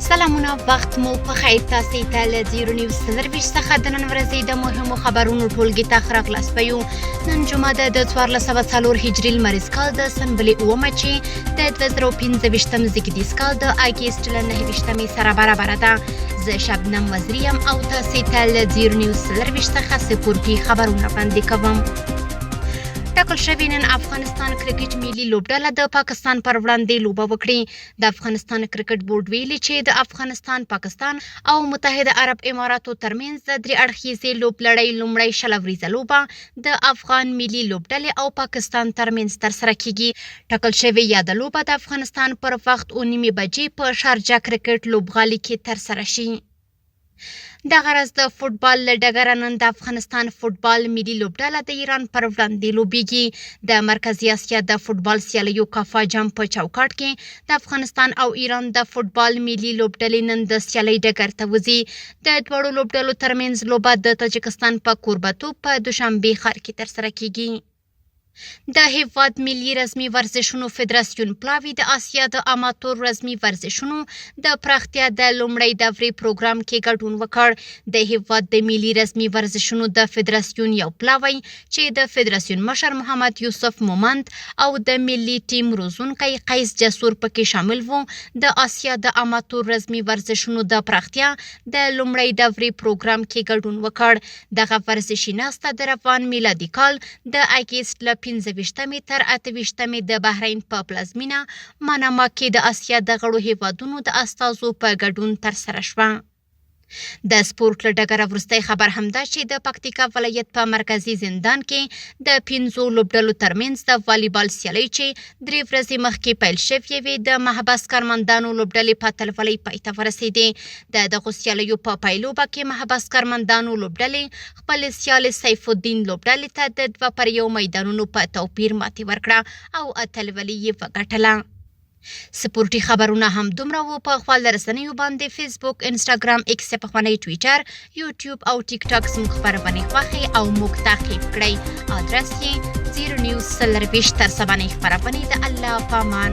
سلامونه، وخت مو په خیر. تاسو ته له زیرو نیوز 24 څخه د نن ورځې د مهمو خبرونو ټولګې ته ښه راغلاست وایو. نن جمعه ده، د 1404 هجري لمریز کال د سنبلې اوومه، چې د 2025 زیږدیز کال د اګست له 29مې سره برابره ده. زه شبنم وزیري یم او تاسو ته له زیرو نیوز 24 څخه سپورتي خبرونه وړاندې کوم. ټاکل شوې نن افغانستان کرکټ ملي لوبډله د پاکستان پر وړاندې لوبه وکړي. د افغانستان کرکټ بورډ ویلي چې د افغانستان، پاکستان او متحده عرب اماراتو ترمنځ د درې اړخیزې لوبلړۍ لومړۍ 20 اوریزه لوبه د افغان ملي لوبډلې او پاکستان ترمنځ ترسره کیږي. ټاکل شوې یاده لوبه د افغانستان پر وخت 7:30 بجې په شارجه کرکټ لوبغالي کې ترسره شي. دغه راز د فوټبال له ډګره نن د افغانستان فوټبال ملي لوبډله د ایران پر وړاندې لوبیږي. د مرکزي اسیا د فوټبال سیالیو کافا جام په چوکاټ کې د افغانستان او ایران د فوټبال ملي لوبډلې نن د سیالۍ ډګر ته وځي. د دواړو لوبډلو ترمنځ لوبه د تاجکستان په کوربتوب په دوشنبې ښار کې ترسره کیږي. د هېواد ملي رزمي ورزشونو فدراسیون پلاوي د اسیا د اماتور رزمي ورزشونو د پراختیا د لومړۍ دورې پروګرام کې ګډون وکړ. د هېواد د ملي رزمي ورزشونو د فدراسیون یو پلاوی، چې د فدراسیون مشر محمد یوسف مومند او د ملي ټیم روزونکی قیس جسور پکې شامل وو، د اسیا د اماتور رزمي ورزشونو د پراختیا د لومړۍ دورې پروګرام کې ګډون وکړ. دغه ورزشي ناسته د روان میلادي کال د اګست له 25مې تر 28مې د بحرین په پلازمینه ماناما کې د اسیا د غړو هېوادونو د استازو په ګډون ترسره شوه. د سپورټ له ډګره وروستی خبر هم دا چې د پکتیکا ولایت په مرکزي زندان کې د پنځو لوبډلو ترمنځ د والیبال سیالۍ، چې درې ورځې مخکې پیل شوې وې، د محبس کارمندانو لوبډلې په اتلولۍ پای ته ورسېدې. د دغو سیالیو په پایلوبه کې محبس کارمندانو لوبډلې خپلې سیالې سیف الدین لوبډلې ته د 2 پر 1 میدانونو په توپیر ماتې ورکړه او اتلولي یې وګټله. سپورټي خبرونه هم دومره وو. په خواله رسنیو باندې فیسبوک، انسټاګرام، ایکس پخوانی ټویټر، یوټیوب او ټیک ټاک زموږ خپرونې خوښې او موږ تعقیب کړئ. آدرس یې 0 نیوز 24. تر سبانۍ خپرونې د الله پامان.